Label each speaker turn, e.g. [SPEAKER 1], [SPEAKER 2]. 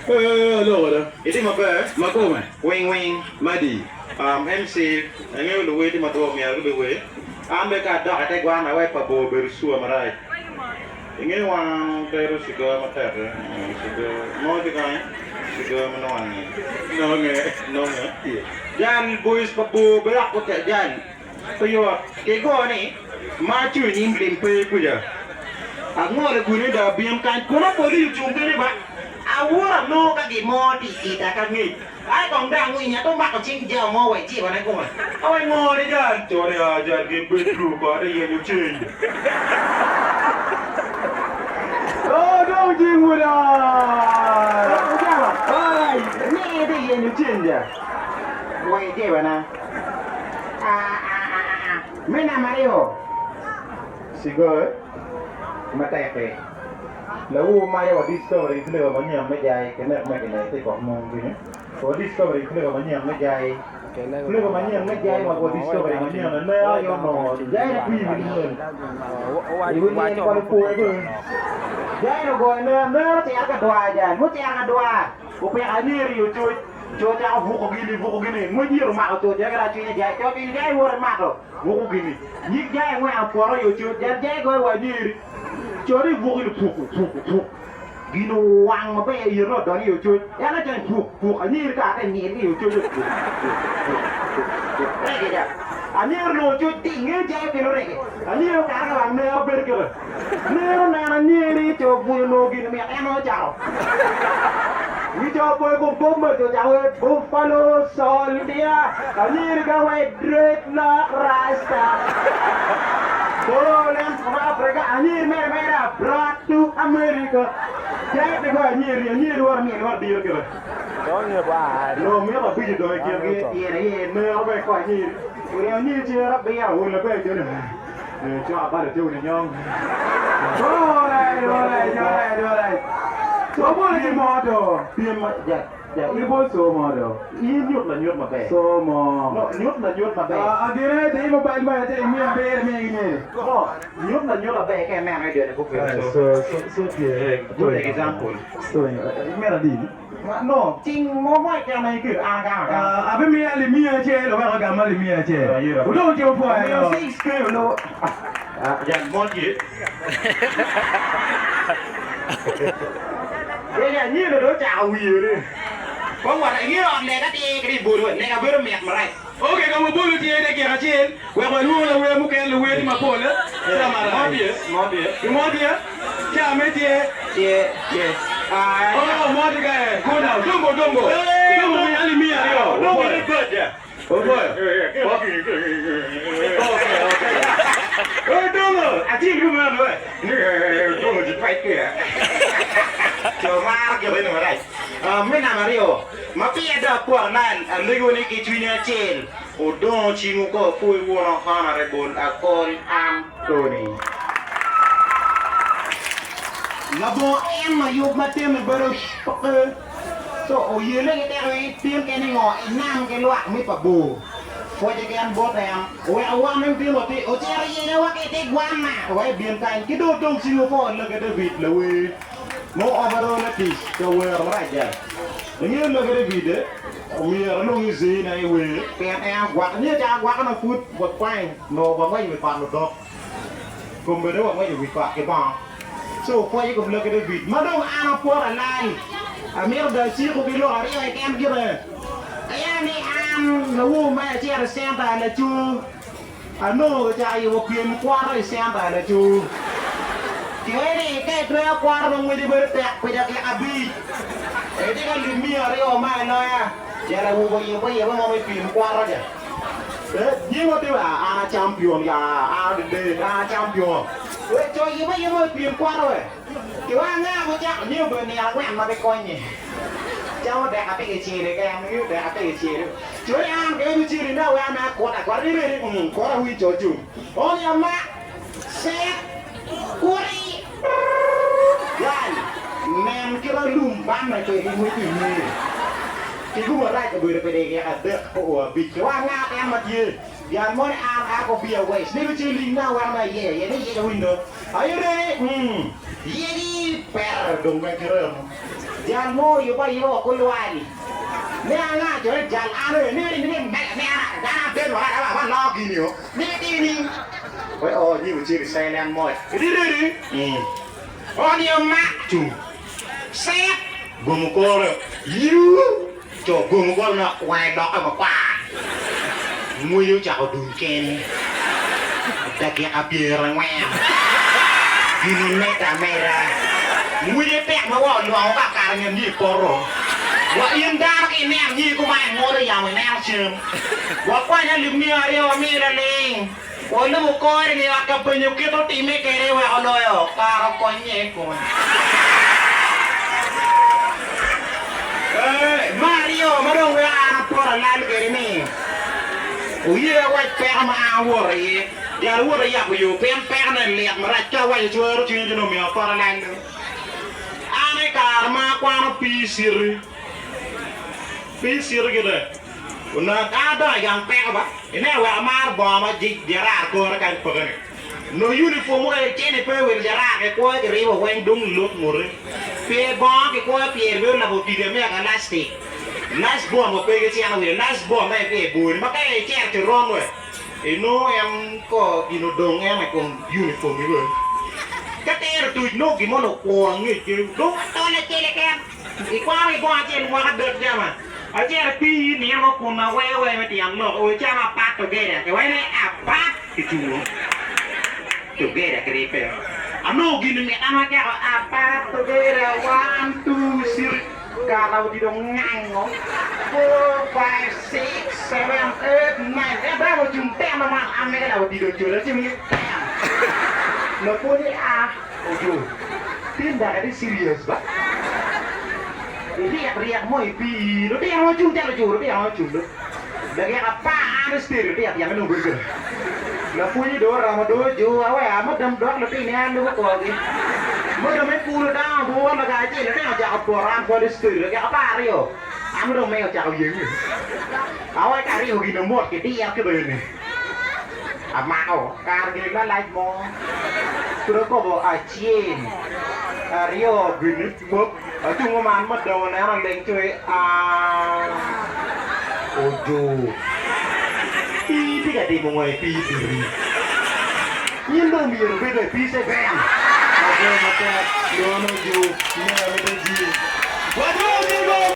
[SPEAKER 1] Ee, aloko da.
[SPEAKER 2] Itye maber?
[SPEAKER 1] Makome.
[SPEAKER 2] Wing wing.
[SPEAKER 1] Madi.
[SPEAKER 2] Um, MC, angeyo luwedi madwong myero gubi wer. An bene ka adok ite gwana wek pa bor bedo sure marac. Inge wan bedo cigar matek eh, cigar. Mo tye kany, cigar ma nongo ange.
[SPEAKER 1] Nonge.
[SPEAKER 2] Nonge. Jal boys pa bor be dok gutek jal. Pe yot. Ki go ni, ma cung inyim lim pe kuca. Angolo kuni dong abin kany, kun apoli ocung kenyo ba. Awor anongo ka gin mo tye i ita ka ngec. Ai kong dong anginya to omako cing jao mo wa icibone kome. Awa ingo ni jal? Cone a jal gin bed true kode yenyo ceng.
[SPEAKER 1] Oh dong cing wuda.
[SPEAKER 2] Ojama. Alright. Ni ite yenyo ceng ja. Wa icibona. Ah ah ah ah. Me namba aryo. Cigar matek-ki. Lawur mayo wa discovering flavor manyen me jai ki nek me gine tye kok mung kenyo. Wa discovering flavor manyen me jai. Flavor manyen me jai wa wa discovering manyen ne aye onongo jai ne kwir wi lyel. I wi lyel kwan opwoyo be. Jai ne ogoyo ner, ner ocito ka dwar jai, mucito ka dwar opiko anyeri i ococ, co ocako buko gini buko gini, ngwec yito omako coc eka dong cwinye jai, co cwiny jai woto imato buko gini, nyig jai angwen opoto i ococ, jal jai goyo wa anyeri. Cone i buki ni puk, puk, puk. Gin owang maber i ite odonyo i ococ. En aye cone puk, puk. Anyeri ka ate nyil i ococ puk, puk, puk, puk, puk. Rege ja. Anyeri onongo ococ ti nge jayo kelo rege. Anyeri okato ka wang nero bedo kite. Nero oneno anyeri ci obwunyo onongo gin mit en ocako. Wi co opoyo i kom Bob Marley ci ocako wer Buffalo Soldier. Anyeri ka wa i dreadlock rasta. Born from Africa, anyeri mere mere brought to America. Jack ni go anyeri, anyeri waro myel waro diro kite. No mito abic odong i kingi, tyen aye nero bene ko anyeri. Oryemo anyeri cere abiro, olo bene cone. Cok abalo te wunu nyong.
[SPEAKER 1] Alright, alright, alright, alright. So bolo ki mo do.
[SPEAKER 2] Pien ma ja ja
[SPEAKER 1] In bol so mo do.
[SPEAKER 2] In nyut lanyut maber.
[SPEAKER 1] So mo.
[SPEAKER 2] No, nyut lanyut maber.
[SPEAKER 1] Ah, agire te imo bal ma te imi amber me gine.
[SPEAKER 2] No, nyut lanyut maber ka ineno ni joni gubedo
[SPEAKER 1] so. So so so tye.
[SPEAKER 2] Good example.
[SPEAKER 1] So, imito adi?
[SPEAKER 2] No, cing mo mo keken ma iketo an agamo agama.
[SPEAKER 1] Ah, abimiyo alip miya acel oweko agam alip miya acel. Wudong tye wupwoya
[SPEAKER 2] Omiyo
[SPEAKER 1] yo.
[SPEAKER 2] 6K onongo ah jal mo tye. Eni anyira dong ocako wiye ni. Kong wa inge ot lega tye kadi ibolo lega bedo mit marac.
[SPEAKER 1] Ok, ka wabolo tye dakika acel wek walwong lawer mukene luwer tye mapol eh? Ca marac.
[SPEAKER 2] Mo tye, mo tye.
[SPEAKER 1] Ki mo tye? Ca me tye?
[SPEAKER 2] Tye, tye.
[SPEAKER 1] Oh, mo tye ka eh. Go now. Dongo, dongo. Dongo mi alip 200.
[SPEAKER 2] Dongo ni bad ya.
[SPEAKER 1] Opwoyo.
[SPEAKER 2] Okay, okay. Oh, dongo. Acel kumeno eh. Dongo ji twec kira. Co maro gire ni marac. Me namba aryo, ma peya dok akwako nal, alego ni ki cwiny acel wudongo cingwu ka wupwoyo wunu Honourable Akol Anthony. Labongo en ma yub ma temme bedo peke, co oyelle ki teko ni tin kene ngo inam ki lwak me pa bor. Pwoce ken bot en, oweko wan weng tin wati, ocito yenyo wa ki ite gwanna wek ebin kany, ki dong odong cingwu po Lake David lawer. Mo overall latic ka wero marac ja. Ingeyo lake David omyero anong izei na i wer pien en ogwako nyo cako agwaka na pud wa kwany nongo wa ngweco wi kot ludok kombeddi wa ngweco wi kot ki bongo so opwoco i kom lake David ma dong an apoto alal amito dong aciko ki lok aryo keken gire aye ni an lawor me acito i center laco Anongo kicako yubo pyem kwoto i centa lacur. Kiwaco ni ka itwero kwoto ma ngweci bedo tek pi dakika abic, itye ka lim 200 me aloya. Jal awobe oyubbe ayuba mo me pyem kwoto ca. Jami ma tye an a champion ya, an a an a champion. Co oyubbe ayuba me pyem kwoto we. Kiwaco anga mucako ni obedo nino angwen ma gikonye. Camo dek apikiceli keken, ingeyo dek apikiceli. Cwiny an keken oceli me aweka me akuta akwata ni ready mm kore awinj co cung. Only amak set kuri gal nen kit alum banne kwede ki ngwec inge. Ki gum arac obedo pi dakika adek o abic. Kiwaco anga en ma tye. Jal mo ni an a Kobia West. Ni luce ling na weko me aye aye ni yec awiny do. Are you ready? Mm. Yegi per dong me kite eno. Jal mo oyubbe ayuba wa kulwal. Ni anga jo ni jal an oyo ni ni ni me me ana dana abedo wa aba aba loo gini o. Ni ni We o nyi wucito i silent mode. Are you ready? Mm. On your mark cung. Set. Gomo kore. You. Co gomo kore nok wange lokke makwar. Ngwece ocako duny kene. Dakika pyerangwen. Gin omedde ameda. Ngwece tek ma wa olwongo ka akato nget nyo i poto. Wa in dano ka ineno nyo ikumayo ingolo yamo ineno cen. Wakwany alip 200 wamiyo laling. Walubo kore ni ot ka penyo kit otimme kwede wek oloyo kare okonye i kome. Me aryo ma dong weko an apoto alal kwede ni, oye awac peko ma an awoto iye. Jal awoto ayabo yo pien pekone lit marac ka awaco cwero cwinye ci nongo myero apot alal do. An i kare ma akwano pii citi, pii citi gire. Onongo ka adongo i gang peko ba, ineno wek amar bongo ma jarar kore kany peke ni. Nongo uniform mukene cene pe wil jarar ki kwoyo ki ribo weng dong lut ngute. Pyer bongo ki kwoyo pyer bedo labo tidi me aka lastic. Last born wa pe ki ceno wire last born ma ipye bor ni ma ka icito coron we inongo en ko gin odong en i kom uniform ni we. Ka tero tuc nongo gin mo okwo angec kenyo dong atol acel keken. Ikwano ki bongo acel mwaka adek jama. Acito i pii nino mo kun aweyo weyo me tyen lok oyo camo apat together ki wene apat ki cungo together ki ribbe anongo gin mit an acako apat together one two three kara odido ngango four five six seven eight nine en dano ocung ten ma man an mege la odido col acung ni ten lapwonye a ojo tin dok itye serious ba. Iryek ryek mo i pii, lutino ma ocung calo ocur, lutino ma ocung do dakika apar an i stage lutino tyen nongo bedo kede. Lapwonye do oromo do ojuka wek madam dok lutini an lubo korgi. Madam me kulo dano bur laka acel lutino ocako poto an pwod i stage dakika 12 an dong miyo ocako yenge. Awaco ka aryo gin omot ki diro ki bene. Amako kare gin lalac mo pud akobo acel aryo gini pop acungo man ma dong oneno ling cwi aa ojo pii tye ka timo ngo i pii diri in dong myero ibed wa i pii seven.
[SPEAKER 1] Ago matek, lwon ojo, neno pe jing. Wadwoko jing.